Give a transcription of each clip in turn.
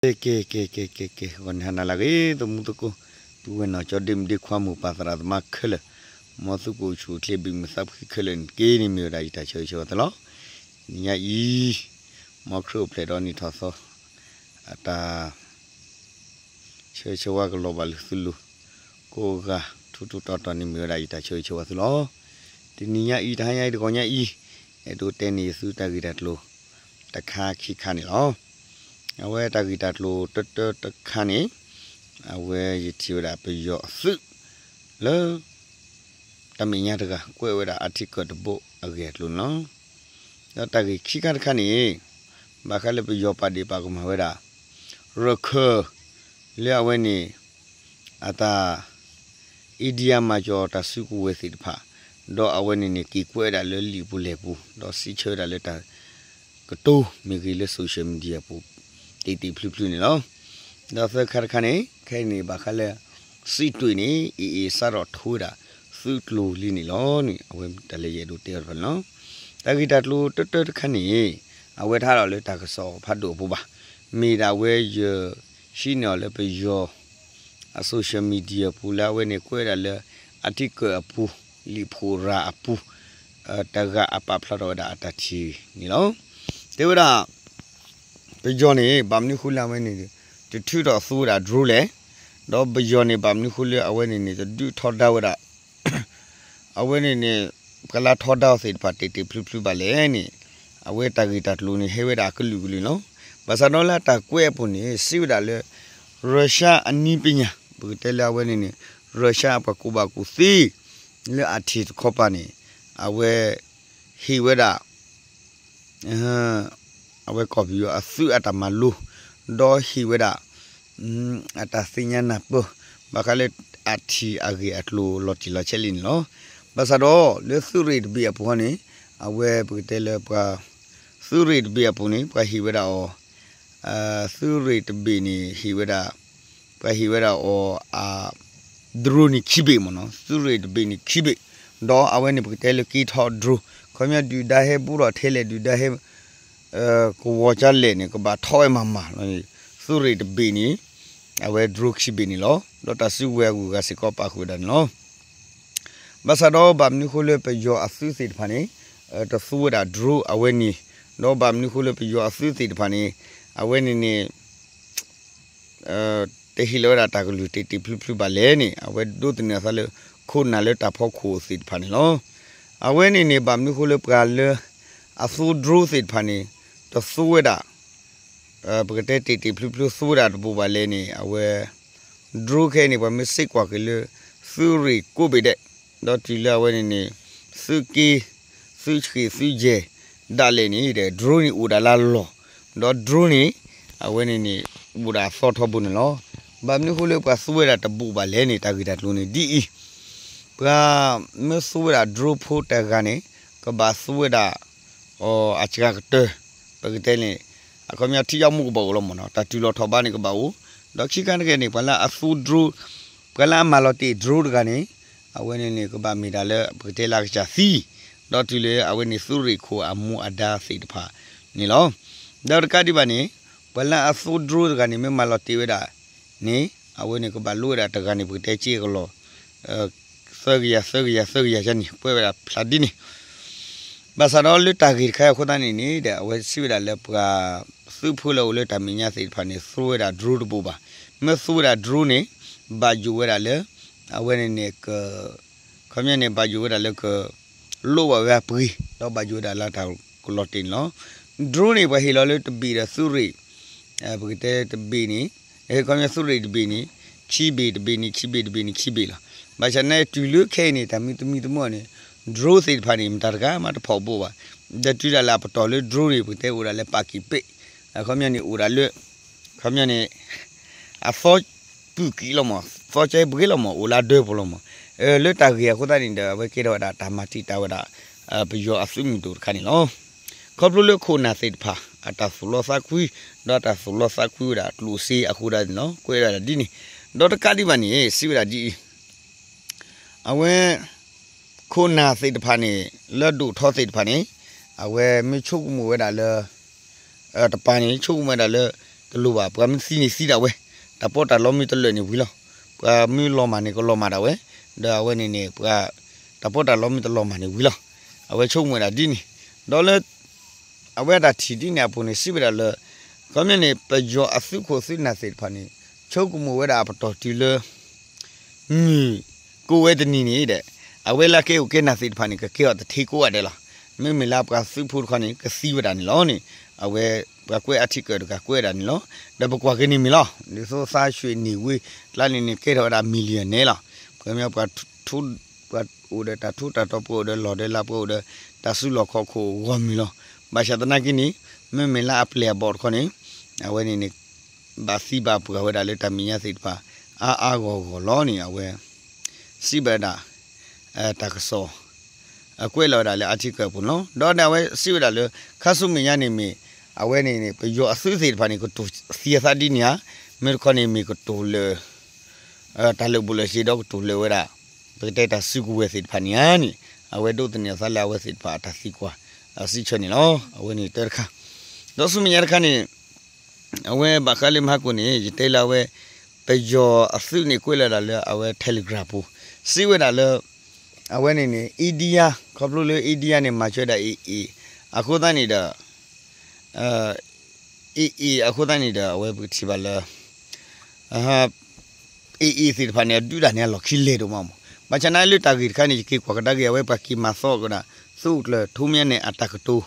ကဲ ကဲ ကဲ ကဲ ကဲ ကဲ ဂီၤန့ၣ်ဟါနၤလၢအဂ့ၤ သမူသကိး ပုၢ်ဝဲၢ်နီၢ်ကၠီဒ့မုၣ်ဒ့ခွါ မိၢ်ပၢ်သရၣ်သမါခဲလၢာ် မ်သုကအိၣ်ဆူၣ်အိၣ်ချ့ ဘံၣ်မုာ်သးဖှံခဲလၢာ်န့ၣ်တက့ၢ်န့ၣ် မ့ၢ်ဝဲဒၣ်ယတၢ်ဆၢဂ့ၤဆၢဝါသုလီၤ. တနံၤညါအံၤ မ်ခရံာ်အိၣ်ဖျဲၣ်ဒီးနံၣ်ထီၣ်သီ အတၢ် ဆၢဂ့ၤဆၢဝါကလီၤဘၣ်လၢသုလိၤ ကိးဂၤ ထူထူတီတီန့ၣ် မ့ၢ်ဝဲဒၣ်ယတၢ်ဆၢဂ့ၤဆၢဝါသုလီၤ. တနံၤညါအံၤ တဟါညါအံၤ တဂီၤညါအံၤ အဲၣ်ဒိးတဲန့ၢ်သုတၢ်ဂ့ၢ်တၢ်ကျိၤ တခါခံခါန့ၣ်လီၤ. အဝဲတၢ်ဂ့ၢ်တၢ်ကျိၤတၢတၢတခါန့ၣ် အဝဲယထံၣ်ဝဲဒၣ်ပယီၤအသုး လၢ တၢ်မဲာ်ညါတဂၤ ကွဲးဝဲဒၣ် article တဘိအဂ့ၢ်အကျိၤန့ၣ်လီၤ. ဒီးတၢ်ဂ့ၢ်ခံခါတခါန့ၣ် ဘၣ်ဃးလၢပယီၤပာ်ဒ့ၣ်ပာ်ကမၣ်ဝဲဒၣ် ရခၢၣ် လၢအဝဲန့ၣ် အတၢ် အ့ဒံယါမၤစၢၤတၢ်စုကဝဲၤသ့ၣ်တဖၣ် ဒီးအဝဲန့ၣ်န့ၣ် က့ၤကွဲးဝဲဒၣ်လၢလံာ်ပူၤလဲၢ်ပူၤ ဒီးစံးဆၢဝဲဒၣ်လၢတၢ် ကတိၤမ့ၢ်ဂ့ၤလၢ social media အပူၤ တ့ၢ်တ့ၢ်ဖျုဖျုန့ၣ်လီၤ. ဒီးသၢခါတခါန့ၣ် ခဲအံၤန့ၣ် ဘၣ်ဃးလၢ စံးတွ့ၣ်န့ၣ် အ့ၣ်အ့ၣ် စးထီၣ်ထိဝဲဒၣ် သုးကျိၤလံန့ၣ်လီၤန့ၣ် အဝဲတၢ်လၢယအဲၣ်ဒိးတဲအီၤတဖၣ်န့ၣ်လီၤ. တၢ်ဂ့ၢ်တၢ်ကျိၤတၢတၢတခါန့ၣ် အဝဲတဟးထီၣ်လၢတၢ်ကစီၣ်ဖးဒိၣ်အပူၤဘၣ်. မ့ၢ်ဒၣ်ဝဲယ ဟံးန့ၢ်အီၤလၢပယီၤ အ social media ပူၤလၢအဝဲန့ၣ် ကွဲးဝဲဒၣ်လၢ article အပူၤ လံာ်ဖှိၣ်ရၤအပူၤ တဂၤအပာ်ဖျါထီၣ်ဝဲဒၣ်အတၢ်ထံၣ်န့ၣ်လီၤ. တဲဝဲဒၣ် ပယီၤန့ၣ် ဘၣ်မနုၤဃိလၢအဝဲန့ၣ် တထုးထီၣ်သူဝဲဒၣ် drone လဲၣ်, ဒီးပယီၤန့ၣ် ဘၣ်မနုၤဃိလၢအဝဲန့ၣ်န့ၣ် တဒုးထီဒါဝဲဒၣ် အဝဲန့ၣ်န့ၣ် ပှၤလၢထီဒါအီၤသ့ၣ်တဖၣ်တ့ၢ်တ့ၢ်ဖျုဖျုဘၣ်လဲၣ်န့ၣ် အဝဲတၢ်ဂ့ၢ်တၢ်ကျိၤန့ၣ် ဟဲဝဲဒၣ်အကလုာ်ကလုာ်လီၤ. ဘၣ်ဆၣ်ဒီးလၢအတၢ်ကွဲးအပူၤန့ၣ် စံးဝဲဒၣ်လၢ Russia အနည်းပညာ ပကတဲလၢအဝဲန့ၣ်န့ၣ် Russia အပှၤကူၣ်ဘၣ်ကူၣ်သ့ လၢအထံၣ်တခီပၤန့ၣ် အဝဲ ဟ့ၣ်ဝဲဒၣ် အဝဲကီၢ်ပယီၤအသုးအတၢ်မၤလိ ဒီးဟ့ၣ်ဝဲဒၣ် အတၢ်သ့ၣ်ညါနၢ်ပၢၢ် ဘၣ်ဃးလၢအထံၣ်အဂ့ၢ်အကျိၤလီၤတံၢ်လီၤဆဲးလံန့ၣ်လီၤ. ဘၣ်ဆၣ်ဒီးလၢသုးရ့ၣ်တဘ့ၣ်အပူၤန့ၣ် အဝဲပကတဲလၢပှၤ သုးရ့ၣ်တဘ့ၣ်အပူၤန့ၣ် ပှၤဟ့ၣ်ဝဲဒၣ်အီၤ သုးရ့ၣ်တဘ့ၣ်န့ၣ်ဟ့ၣ်ဝဲဒၣ် ပှၤဟ့ၣ်ဝဲဒၣ်အီၤ အ drone န့ၣ်ခံဘ့ၣ်မ့ၢ်နီၤ သုးရ့ၣ်တဘ့ၣ်န့ၣ်ခံဘ့ၣ် ဒီးအဝဲန့ၣ်ပကတဲလၢက့ၤထီၣ် drone ခီပညီဒုၣ်ဒါဟဲဘူးထီၣ်ထဲလဲၣ် ဒုၣ်ဒါဟဲ ကဝီၤကလဲၣ်န့ၣ် ကဘၣ်ထီၣ်ဝဲမၤမၤလီၤန့ၣ် သုးရ့ၣ်တဘ့ၣ်န့ၣ် အဝဲ drone ခံဘ့ၣ်န့ၣ်လီၤ. ဒီးတၢ်စုကဝဲၤအဂုၤအဂၤစ့ၢ်ကီးပာ်ဃုာ်ဝဲဒၣ်န့ၣ်လီၤ. ဘၣ်ဆၣ်ဒီးဘၣ်မနုၤဃိလၢပယီၤအသုးသ့ၣ်တဖၣ်န့ၣ် တသူဝဲဒၣ် drone အဝဲန့ၣ် ဒီးဘၣ်မနုၤဃိလၢပယီၤအသုးသ့ၣ်တဖၣ်န့ၣ် အဝဲန့ၣ်န့ၣ် တဟ့ၣ်လီၤဝဲဒၣ်တၢ်ကလုၢ်တ့ၢ်တ့ၢ်ဖျုဖျုဘၣ်လဲၣ်န့ၣ် အဝဲဒိးသန့ၤအသးလၢ ခိၣ်နၢ်လၢတၢ်ဖီခိၣ်သ့ၣ်တဖၣ်န့ၣ်လီၤ. အဝဲန့ၣ်န့ၣ် ဘၣ်မနုၤဃိလၢပှၤလၢ အသူ drone သ့ၣ်တဖၣ်န့ၣ် တသူဝဲဒၣ် ပကတဲတ့ၢ်တ့ၢ်ဖျုဖျုသူဝဲဒၣ်တဘိးဘၣ်လဲၣ်န့ၣ် အဝဲ drone ခဲအံၤန့ၣ် ပှၤမ့ၢ်စ့ကွၢ်က့ၤလၢ သုးရ့ၣ်ကိးဘ့ၣ်ဒဲး ဒီးတုၤလၢအဝဲန့ၣ်န့ၣ် သုးက့ သုးဆံးသုးယဲၢ် ဒၣ်လဲာ်န့ၣ်ဒီး drone န့ၣ်အိၣ်ဒၣ်လၢအလီၢ် ဒီး drone န့ၣ် အဝဲန့ၣ်န့ၣ် အိၣ်ဒၣ်အသီထီဘိန့ၣ်လီၤ. ဘၣ်မနုၤဃိလၢပှၤသူဝဲဒၣ်တဘိးဘၣ်လဲၣ်န့ၣ် တၢ်ဂ့ၢ်တၢ်ကျိၤန့ၣ်ဒ်အံၤ, ပှၤမ့ၢ်သူဝဲဒၣ် drone ဖိတဂၤန့ၣ် ကဘၣ်သူဝဲဒၣ် အီၤအစှၤကတၢၢ် ပကတဲန့ၣ် အခီပညီထံယီမူကဘၣ်အိၣ်လီၤမ့ၢ်နီၤ, တၢ်တုၤလီၤထီၣ်ဘးန့ၣ်ကဘၣ်အိၣ်, ဒီးခံခါတဂၤန့ၣ် ပှၤလၢအသူ drone ပှၤလၢအမၤလီၤတ့ၢ် drone တဂၤန့ၣ် အဝဲန့ၣ်န့ၣ် ကဘၣ်မ့ၢ်ဒၣ်လၢပကတဲလၢအကစၢ်သံ, ဒီးတုၤလၢအဝဲန့ၣ်သုးရ့ၣ်ခိၣ်အမူအဒါသ့ၣ်တဖၣ်န့ၣ်လီၤ. ဒီးတကးဒံးဘၣ်န့ၣ် ပှၤလၢအသူ drone တဂၤန့ၣ် မ့ၢ်မၤလီၤတ့ၢ်ဝဲဒၣ်န့ၣ် အဝဲန့ၣ်ကဘၣ်လိဝဲဒၣ်တဂၤန့ၣ် ပကတဲက့ကလီၢ် သၢကယၤ သၢကယၤ သၢကယၤန့ၣ် ကွဲးဝဲဒၣ်ဖျါဒ်န့ၣ် ဘၣ်ဆၣ်ဒီးလၢတၢ်ဂ့ၢ်တခါအံၤအဃိသတးန့ၣ်န့ၣ်ဒီး အဝဲစံးဝဲဒၣ်လၢပှၤသုးဖိလၢအိၣ်လၢတၢ်မဲာ်ညါသ့ၣ်တဖၣ်န့ၣ် သူဝဲဒၣ် drone တဘိးဘၣ်. မ့ၢ်သူဝဲဒၣ် drone န့ၣ် ဘၣ်ယိၣ်ဝဲဒၣ်လၢ အဝဲန့ၣ်န့ၣ် က ခီပညီန့ၣ် ဘၣ်ယိၣ်ဝဲဒၣ်လၢက လိးဘၣ်ဝဲအပှ့ၤ ဒီးဘၣ်ယိၣ်ဝဲဒၣ်လၢတၢ်ကလီၤတ့ၢ်န့ၣ်လီၤ. drone န့ၣ် ပှၤဟ့ၣ်လီၤလၢတဘ့ၣ်ဒီးသုးရ့ၣ် ပကတဲတဘ့ၣ်န့ၣ် ခီပညီသုးရ့ၣ်တဘ့ၣ်န့ၣ် ခံဘ့ၣ်တဘ့ၣ်န့ၣ် ခံဘ့ၣ်တဘ့ၣ်န့ၣ် ခံဘ့ၣ်လီၤ. ဘၣ်ဆၣ်န့ၣ်တုၤလၢခဲအံၤန့ၣ် တၢ်မံတမံတမီၢ်န့ၣ် drone သ့ၣ်တဖၣ်န့ၣ် မတၤတဂၤမးတဖီၣ်ဘိးဘၣ်. ဒီးတုၤဒၣ်လၢအပတီၢ်လၢ drone န့ၣ် ပကတဲအိၣ်ဒၣ်လၢပာ်ကံၣ်ပဲး ခီပညီန့ၣ်အိၣ်ဒၣ်လၢ ခီပညီန့ၣ် အသီပုၢ်ကံၣ်လီၤမး သီကဲဘှ့လီၤမး အိၣ်လၢဒၢပူၤလီၤမး. လၢတၢ်ဂ့ၢ်အဃိသတးန့ၣ်ဒီး အဝဲကဲထီၣ်ဝဲဒၣ်တၢ်မၤတံာ်တာ်ဝဲဒၣ် ပယီၤအသုးမုၢ်ဒိၣ်တခါန့ၣ်လီၤ. ခီဖျိလၢခိၣ်နၢ်သ့ၣ်တဖၣ် အတၢ်သူၣ်လီသးကွံ ဒီးတၢ်သူၣ်လီသးကွံဝဲဒၣ်ကျိၣ်စ့အဃိဒၣ်န့ၣ်လီၤ. ကွဲးဝဲဒၣ်ဒ်န့ၣ် ဒီးတကးဒံးဘၣ်န့ၣ် စံးဝဲဒၣ်ဒ်အံၤ အဝဲ ခိၣ်နၢ်သ့ၣ်တဖၣ်န့ၣ် လၢဒိၣ်ထီသ့ၣ်တဖၣ်န့ၣ် အဝဲမ့ၢ်ဆိကမိၣ်ဝဲဒၣ်လၢ တပၤန့ၣ် ဆိကမိၣ်ဝဲဒၣ်လၢ တလိၣ်ဘၣ်, ပှၤမ့ၢ်သံန့ၣ်သံဒၣ်ဝဲ, တၢ်ပီးတၢ်လီမ့ၢ်တလၢာ်န့ၣ်ဝံၤလီၤ, ပှၤမ့ၢ်လီၤမၢ်န့ၣ်ကလီၤမၢ်ဒၣ်ဝဲ, ဒီးအဝဲန့ၣ်န့ၣ် ပှၤ တၢ်ပီးတၢ်လီမ့ၢ်တလီၤမၢ်န့ၣ်ဝံၤလီၤ, အဝဲဆိကမိၣ်ဝဲဒၣ်ဒ်န့ၣ်, ဒီးလၢ အဝဲအတၢ်ထံၣ်ဒ်န့ၣ်အပူၤန့ၣ် စံးဝဲဒၣ်လၢ ခီပညီန့ၣ် ပယီၤအသုးခိၣ်သုးနၢ်သ့ၣ်တဖၣ်န့ၣ် ဆိကမိၣ်ဝဲဒၣ်အပတီၢ်တုၤလၢ မုၢ်ကိးဝဲတနံၤန့ၣ်ဒီး အဝဲလၢအကဲအိၣ်ကဲနၢ်သ့ၣ်တဖၣ်န့ၣ် ကကဲအီၤတထံကိးဂၤဒဲးလီၤ. မ့မ့ၢ်လၢပှၤသုးဖိတခီန့ၣ် ကသံဝဲဒၣ်န့ၣ်လီၤန့ၣ် အဝဲ ပှၤကွဲးအထံကၢၣ်တဂၤ ကွဲးဒၣ်န့ၣ်လီၤ. ဒီးပကွၢ်က့ၤန့ၣ်မ့ၢ်လီၤ, ဒ်သိးသးဆှံနံၤဝ့ကျါန့ၣ်န့ၣ် ကဲထီၣ်ဝဲဒၣ် millionaire လီၤ. ပှၤမ့ၢ်ပှၤ ပှၤအိၣ်ဒီးတၢ်ထူးတၢ်တီၤ ပှၤအိၣ်ဒီးလီၢ်ဒီးလၤ ပှၤအိၣ်ဒီးတၢ်စုလီၢ်ခီၣ်ခိၣ်ဂီၢ်မုၢ်လီၤ. ဘၣ်ဆၣ်သနာ်က့န့ၣ် မ့မ့ၢ်လၢအပျဲၢ်အဘီၣ်တခီန့ၣ် အဝဲန့ၣ်န့ၣ် ဘၣ်သံဘၣ်ပှၢ်ဝဲဒၣ်လၢတၢ်မဲာ်ညါသ့ၣ်တဖၣ် အါအါဂီၢ်ဂီၢ်လီၤန့ၣ် အဝဲ စံးဘၣ်ဝဲဒၣ် တၢ်ကစီၣ် အကွဲးလီၤဝဲဒၣ်လၢအထံကၢၢ်ပူၤန့ၣ်လီၤ. ဒီးန့ၣ်အဝဲစံးဝဲဒၣ်လၢ ခါဆူမဲာ်ညါန့ၣ်မ့ၢ် အဝဲန့ၣ်န့ၣ် ပယီၤအသုးသ့ၣ်တဖၣ်န့ၣ် ကတိၤသံအသးဒ်န့ၣ်ဧါ, မ့ၢ်တခီန့ၣ်မ့ၢ်ကတိၤလၢ တၢ်လၢာ်ဘူၣ်လၢာ်စ့ဒီးကတိၤလၢာ်ဝဲဒၣ် ပကတဲတၢ်စုကဝဲၤသ့ၣ်တဖၣ်န့ၣ်ဧါန့ၣ် အဝဲဒိးသန့ၤအသးလၢအဝဲသ့ၣ်တဖၣ်အတၢ်သံကွၢ် အစံးဆၢန့ၣ်လီၤ. အဝဲန့ၣ်တၢ်တခါ ဒီးဆူမဲာ်ညါတခါန့ၣ် အဝဲဘၣ်ဃးလၢမဟါကိၣ်န့ၣ် ယတဲလၢအဝဲ ပယီၤအသုးန့ၣ်ကွဲးလီၤဒၣ်လၢအဝဲ Telegram ပူၤ စံးဝဲဒၣ်လၢ အဝဲန့ၣ်န့ၣ် India ခီဖျိလၢ India န့ၣ် မၤစၢၤဒၣ် AA အဃိသတးန့ၣ်ဒီး AA အဃိသတးန့ၣ်ဒီး အဝဲပကထံၣ်ဘၣ်လၢ AA သ့ၣ်တဖၣ်န့ၣ် အဒုးတၢ်န့ၣ်အလီၢ်ခံလဲၣ်ဒိၣ်မးမး, ဘၣ်ဆၣ်နာ်လၢတၢ်ဂ့ၢ်တခါန့ၣ် ယက့ၤကွၢ်ကဒါက့ၤ အဝဲပှၤက့ၤမၤသီကဒါ သုးခိၣ်ကျၢၢ်ထူမၠဲၣ်န့ၣ် အတၢ်ကတိၤ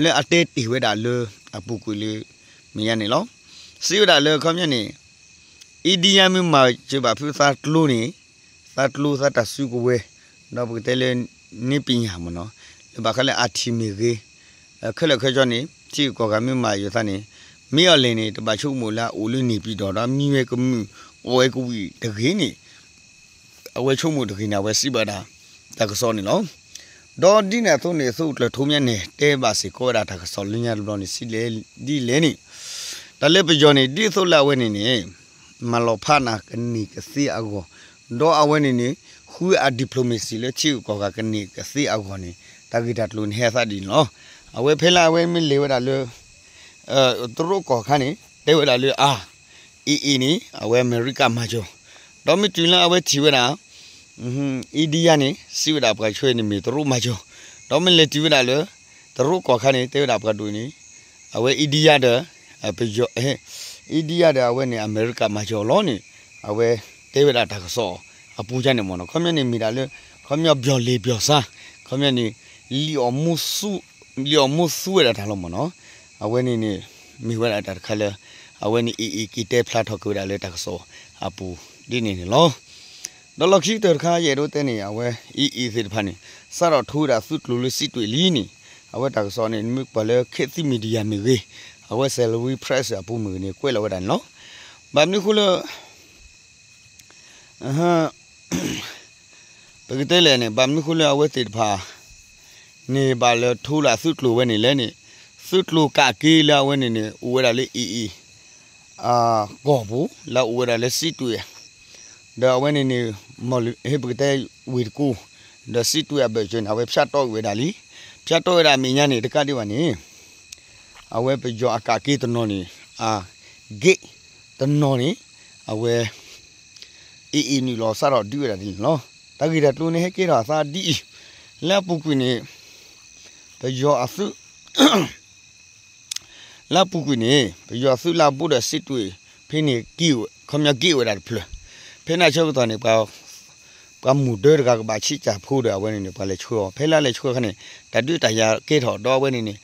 လၢအတဲတ့ၢ်ဝဲဒၣ်လၢအပူၤကွံာ်လၢ မဲာ်ညါန့ၣ်လီၤ. စံးဝဲဒၣ်လၢခီပညီန့ၣ် India မ့ၢ်မၤစၢၤဘၣ်ဖုသးကျိန့ၣ် သးကျိသးတၢ်စုကဝဲၤ ဒီးပကတဲလၢ နည်းပညာ မ့ၢ်နီၤ လၢဘၣ်ဃးလၢ IT မ့ၢ်ဂ့ၤ ခဲလၢာ်ခဲဆ့န့ၣ် ထံဂုၤကီၢ်ဂၤမ့ၢ်မၤယိာ်သးန့ၣ် မ့ၢ်အီၤလဲၣ်န့ၣ် တဘၣ်ဆိကမိၣ်လၢအအိၣ်လၢန့ၣ်ပံၤဒီး ဒီးမံဝဲကမုာ် အီၣ်ဝဲကဝံၣ်တဂ့ၤန့ၣ် အဝဲဆိကမိၣ်တဂ့ၤန့ၣ် အဝဲစံးဘၣ်ဒၣ် တၢ်ကစီၣ်န့ၣ်လီၤ. ဒီးဒ်န့ၣ်အသိးန့ၣ် သုးခိၣ်ကျၢၢ်ထူမၠဲၣ်န့ၣ် တဲဘၣ်စ့ၢ်ကီးဝဲဒၣ်တၢ်ကစီၣ်လၢညါတဘျီန့ၣ် စံးလဲၣ်ဒ်လဲၣ်န့ၣ် တၢ်လၢပယီၤန့ၣ် ဒ်သိးလၢအဝဲန့ၣ်န့ၣ် မၤလီၤဖးနၤကန့ၢ်ကသ့အဂီၢ်, ဒီးအဝဲန့ၣ်န့ၣ် ဃုအ diplomacy လၢထံဂုၤကီၢ်ဂၤကန့ၢ်ကသ့အဂီၢ်န့ၣ် တၢ်ဂ့ၢ်တၢ်ကျိၤန့ၣ်ဟဲအသးဒ်န့ၣ်လီၤ. အဝဲဖဲလၢအဝဲမ့ၢ်လဲၤဝဲဒၣ်လၢ တရူးကီၢ်ခါန့ၣ် တဲဝဲဒၣ်လၢအ AA န့ၣ် အဝဲအမဲရကၤမၤစၢၤ, ဒီးမ့ၢ်တုၤလၢအဝဲထံၣ်ဝဲဒၣ် India န့ၣ် စံးဝဲဒၣ်ပှၤဆှၢန့ၣ်မ့ၢ်တရူးမၤစၢၤ, ဒီးမ့ၢ်လဲၤတုၤဝဲဒၣ်လၢ တရူးကီၢ်ခါန့ၣ် တဲဝဲဒၣ်ပှၤဒိၣ်န့ၣ် အဝဲ India ဒီး ပယီၤ India ဒီးအဝဲန့ၣ် အမဲရကၤမၤစၢၤအီၤလီၤန့ၣ် အဝဲတဲဝဲဒၣ်တၢ်ကစီၣ်အပူၤန့ၣ်မ့ၢ်နီၤ, ခီပညီန့ၣ်မ့ၢ်ဒၣ်လၢ ခီပညီပျီၢ်လ့ပျီၢ်ဆါ, ခီပညီန့ၣ် လံၣ်အီၣ်မူသူဝဲဒၣ်တၢ်လီၤမ့ၢ်နီၤ, အဝဲန့ၣ်န့ၣ် မ့ၢ်ဝဲဒၣ်တၢ်တခါလၢ အဝဲန့ၣ် AA က့ၤတဲဖျါထီၣ်က့ၤဝဲဒၣ်လၢတၢ်ကစီၣ်အပူၤဒ်န့ၣ်န့ၣ်လီၤ. ဒီးလီၢ်ခံကတၢၢ်တခါ ယအဲၣ်ဒိးတဲန့ၣ် အဝဲ AA သ့ၣ်တဖၣ်န့ၣ် စးထီၣ်ထိဝဲဒၣ်သုးကျိၤလၢစံးတွ့ၣ်လံန့ၣ် အဝဲတၢ်ကစီၣ်န့ၣ် မ့ၢ်ကွၢ်လၢ ခေတ်သစ် Media မ့ၢ်ဂ့ၤ, အဝဲ Salween Press အပူၤမ့ၢ်ဂ့ၤန့ၣ် ကွဲးလီၤဝဲဒၣ်န့ၣ်လီၤ. ဘၣ်မနုၤဃိလၢ ပကတဲလဲၣ်န့ၣ် ဘၣ်မနုၤဃိလၢအဝဲသ့ၣ်တဖၣ် န့ၣ်ဘၣ်လၢထိလၢသုးကျိၤဝဲန့ၣ်လဲၣ်န့ၣ် သုးကျိၤကးက့ၤလၢအဝဲန့ၣ်န့ၣ် အိၣ်ဝဲဒၣ်လၢ AA ကီၢ်ပူၤ လၢအအိၣ်ဝဲဒၣ်လၢစံးတွ့ၣ် ဒီးအဝဲန့ၣ်န့ၣ် မီၢ်လဟ့ပကတဲဝ့ၢ်တကူၣ် ဒီးစံးတွ့ၣ်အဘၢၣ်စၢၤန့ၣ် အဝဲဖၠးတီၣ်ကွံာ်ဝဲဒၣ်လံ. ဖၠးတီၣ်ဝဲဒၣ်အမဲာ်ညါန့ၣ် တကးဒံးဘၣ်န့ၣ် အဝဲပယီၤအကးက့ၤတနီၤန့ၣ် အ gate တနီၤန့ၣ် အဝဲ AA နုာ်လီၤစးထီၣ်ဒုးဝဲဒၣ်ဒ်န့ၣ်လီၤ. တၢ်ဂ့ၢ်တၢ်ကျိၤန့ၣ် ဟဲကဲထီၣ်အသးဒ်အံၤ, လၢအပူၤကွံာ်န့ၣ် ပယီၤအသုး လၢအပူၤကွံာ်န့ၣ် ပယီၤအသုးလၢအဘူးဒီးစံးတွ့ၣ် ဖဲန့ၣ် ခီပညီ gate ဝဲဒၣ်တဖျၢၣ်, ဖဲန့ၣ်အဆၢကတီၢ်န့ၣ် ပှၤမူၣ်ဒၢတဂၤကဘၣ်ဆံးစၢ်ဖိဒီးအဝဲန့ၣ်န့ၣ် ပှၤလဲၤဆှၢအီၤ ဖဲလၢအလဲၤဆှၢအခါန့ၣ် တၢ်ဒုးတၢ်ယၤကဲထီၣ်ဒီးအဝဲန့ၣ်န့ၣ်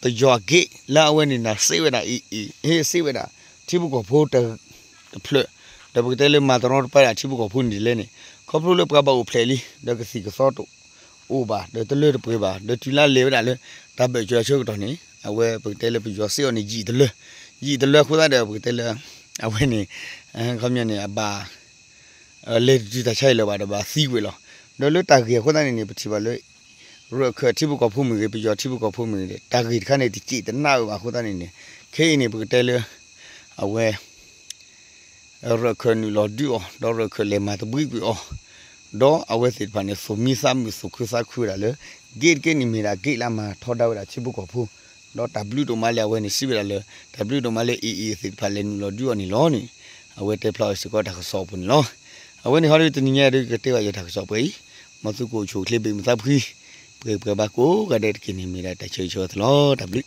ပယီၤအ gate လၢအဝဲန့ၣ်န့ၣ် စံးဝဲဒၣ် AA စံးဝဲဒၣ် ထံဖိကီၢ်ဖိ တဖျၢၣ်, ဒီးပကတဲလၢမၤတရီတပါဒၣ်ထံဖိကီၢ်ဖိန့ၣ်ဒ်လဲၣ်န့ၣ် ခီဖျိလၢပှၤဘၣ်အိၣ်ဖျဲၣ်လံ ဒီးကသံၣ်ကသီတအိၣ်ဘၣ် ဒီးတလၢတပှဲၤဘၣ် ဒီးတုၤလၢလဲၤဝဲဒၣ်လၢ တၢ်ဘၢၣ်စၢၤအဆၢကတီၢ်န့ၣ် အဝဲပကတဲလၢပယီၤစံးအီၤန့ၣ် ယံာ်တလၢ, ယံာ်တလၢအဃိသတးဒီး ပကတဲလၢ အဝဲန့ၣ် ခီပညီန့ၣ် အဘၣ် လဲၤတတုၤတၢ်ဆါအံၤလၢၤဘၣ်ဒီးဘၣ်သံကွံာ်လီၤ. ဒီးလၢတၢ်ဂ့ၢ်အဃိသတးန့ၣ်န့ၣ် ပထံၣ်ဘၣ်လၢ ရၢၢ်ခၢၣ်ထံဖိကီၢ်ဖိမ့ၢ်ဂ့ၤ ပယီၤထံဖိကီၢ်ဖိမ့ၢ်ဂ့ၤ တၢ်ဂ့ၢ်တခါန့ၣ် တစံးတနၣ်ဝဲဘၣ်အဃိသတးန့ၣ်န့ၣ် ခဲအံၤန့ၣ် ပကတဲလၢ အဝဲ ရၢၢ်ခၢၣ်နုာ်လီၤဒုးအီၤ ဒီးရၢၢ်ခၢၣ်လဲၤမၤသဘှံးကွံာ်အီၤ ဒီးအဝဲသ့ၣ်တဖၣ်န့ၣ် သူၣ်မံသးမုာ် သူၣ်ခုသးခုဝဲဒၣ်လၢ gate တက့ၢ်န့ၣ်မ့ၢ်ဒၣ် gate လၢအမၤထီဒါဝဲဒၣ်ထံဖိကီၢ်ဖိ ဒီးတၢ်ဘျုးဒိၣ်မးလၢအဝဲန့ၣ်စံးဝဲဒၣ်လၢ တၢ်ဘျုးဒိၣ်မးလၢ AA သ့ၣ်တဖၣ်လဲၤနုာ်လီၤဒုးအီၤန့ၣ်လီၤန့ၣ် အဝဲတဲဖျါအီၤစ့ၢ်ကီးတၢ်ကစီၣ်အပူၤန့ၣ်လီၤ. အဝဲန့ၣ်ဟီဒီးတနံၤညါဒီးကတဲဘၣ်ယတၢ်ကစီၣ်ပှဲၤအံၤ မ်သုကအိၣ်ဆူၣ်အိၣ်ချ့ဘၣ်မုာ်သးဖှံ ပှဲၤပှဲၤဘၣ်ကိးဂၤဒဲးတက့ၢ်န့ၣ် မ့ၢ်ဒၣ်တၢ်ဆၢဂ့ၤဆၢဝါသးလီၤ. တၢ်ဘျုး